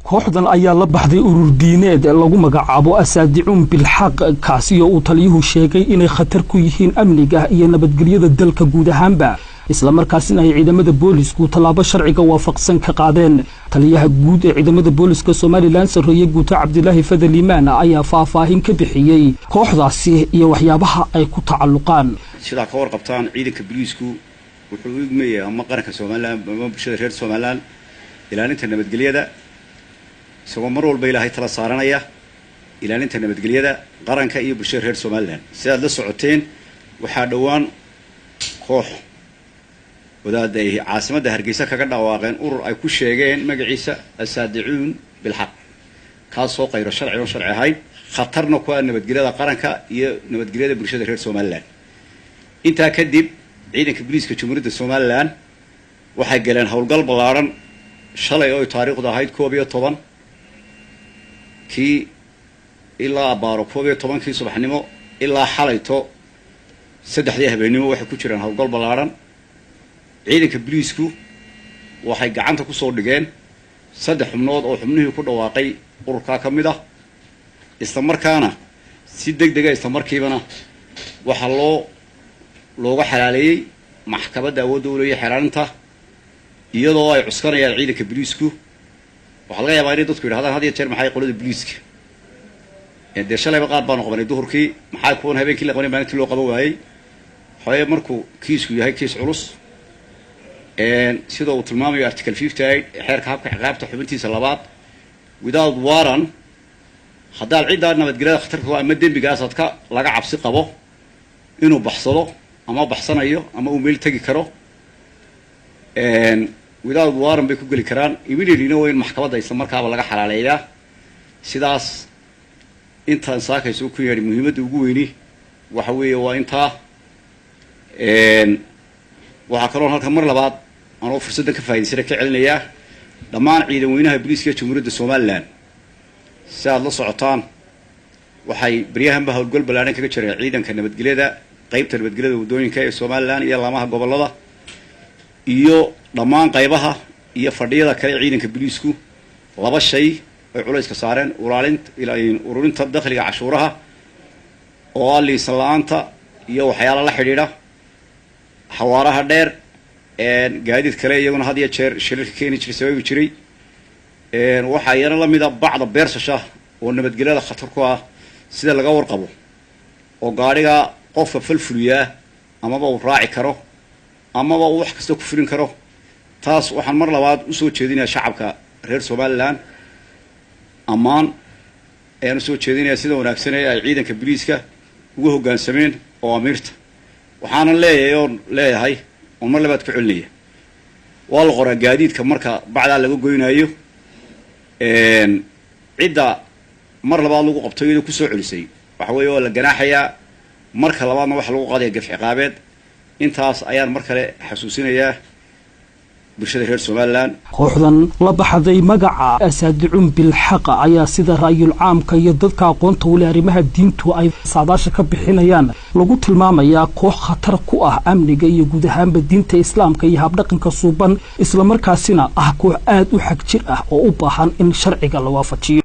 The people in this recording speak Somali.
Kooxdan ayaa la baxday urur diineed lagu magacaabo Asaadicuun Bilxaq, kaasi oo uu taliyuhu sheegay inay khatar ku yihiin amniga iyo nabadgelyada dalka guud ahaanba, islamarkaasina ay ciidamada boolisku tallaabo sharciga waafaqsan ka qaadeen. Taliyaha guud ee ciidamada booliska Somaliland, sarreeye guuto Cabdilaahi Fadal Iimaan, ayaa faahfaahin ka bixiyey kooxdaasi iyo waxyaabaha ay ku tacalluqaan. Sidaa ka warqabtaan, ciidanka booliisku wuxuu u igmayaa ama qaranka Somaliland ama bulshada reer Somaliland ilaalinta nabadgelyada, isagoo mar walba Ilaahay tala saaranaya ilaalinta nabadgelyada qaranka iyo bulshada reer Somaliland. Sidaad la socoteen, waxaa dhowaan koox wadaad ay caasimadda Hargeysa kaga dhawaaqeen urur ay ku sheegeen magaciisa Asaadicuun Bilxaq, kaasoo qayro sharci oon sharci ahayn, khatarna ku ah nabadgelyada qaranka iyo nabadgelyada bulshada reer Somaliland. Intaa kadib, ciidanka booliiska Jamhuuriyadda Somaliland waxay galeen howlgal ballaadhan shalay oo taariikhdu ahayd 11-kii ilaa abaaro 11-kii subaxnimo ilaa xalayto 3-dii habeennimo. Waxay ku jiraan howlgal ballaadhan. Ciidanka booliisku waxay gacanta kusoo dhigeen saddex xubnood oo xubnihii ku dhawaaqay ururkaa ka mid ah. Isla markaana si deg dega isla markiibana waxaa looga xalaaleeyey maxkamadda awoodda u leeyahay xelaalinta, iyadoo ay cuskanayaan ciidanka booliisku. Waxaa laga yaabaa inay dadku yidhahdaan had iyo jeer, "Maxay qolada booliiska dee shalayba qaar baanu qabanay duhurkii, maxaa kuwan habeenkii la qabanay maalintii loo qaban waayey?" Waxaweye, markuu kiisku yahay kiis culus, sida uu tilmaamayo article 58 xeerka habka ciqaabta xubintiisa labaad, without warrant haddaad ciddaa nabadgelyada khatarka ama dembigaas aad ka laga cabsi qabo inuu baxsado ama baxsanayo ama uu meel tegi karo, without warrant bay ku geli karaan. Immediatelyna waa in maxkamadda isla markaaba laga xalaaleeyaa. Sidaas intaan saakayso ku yeedhi, muhiimadda ugu weyni waxa weeye waa intaa. Waxaa kaloon halkan mar labaad anoo fursaddan ka faa'idaysana ka celinayaa dhammaan ciidan weynaha booliiska Jamhuuriyadda Somaliland. Si aad la socotaan, waxay baryahanba howlgal ballaadhan kaga jireen ciidanka nabadgelyada, qeybta nabadgelyada waddooyinka ee Somaliland iyo laamaha gobollada iyo dhammaan qaybaha iyo fadhiyada kale ciidanka booliisku laba shay ay culayska saareen: ururinta dakhliga cashuuraha oo ah liisan la-aanta iyo waxyaala la xidhiidha xawaaraha dheer, gaadiid kale iyaguna had iyo jeer shilalka keeni jiray, sababi jiray. Waxaa iyana la mid a bacda beersasha oo nabadgelyada khatar ku ah, sida laga warqabo, oo gaadhiga qofka falfuliyaa amaba uu raaci karo amaba uu wax kasta ku fulin karo. Taas waxaan mar labaad usoo jeedinayaa shacabka reer Somaliland, ammaan ayaan usoo jeedinayaa sida wanaagsan ee ay ciidanka booliiska ugu hoggaansameen oo amiirta. Waxaanan leeyahay oon leeyahay oon mar labaad ku celinaya, waa la qoraa gaadiidka marka bacdaa laga goynaayo. Cidda mar labaad lagu qabto iyadoo kusoo celisay, waxa weeye waa la ganaaxayaa. Marka labaadna waxaa lagu qaadaya gaf ciqaabeed. Intaas ayaan mar kale xasuusinayaa bulshada reer Somaliland. Kooxdan la baxday magaca Asaadicun Bilxaqa ayaa, sida ra'yul caamka iyo dadka aqoonta weli arrimaha diintu ay saadaasha ka bixinayaan, lagu tilmaamayaa koox khatar ku ah amniga iyo guud ahaanba diinta Islaamka iyo habdhaqanka suuban, islamarkaasina ah koox aad u xag jir ah oo u baahan in sharciga la waafajiyo.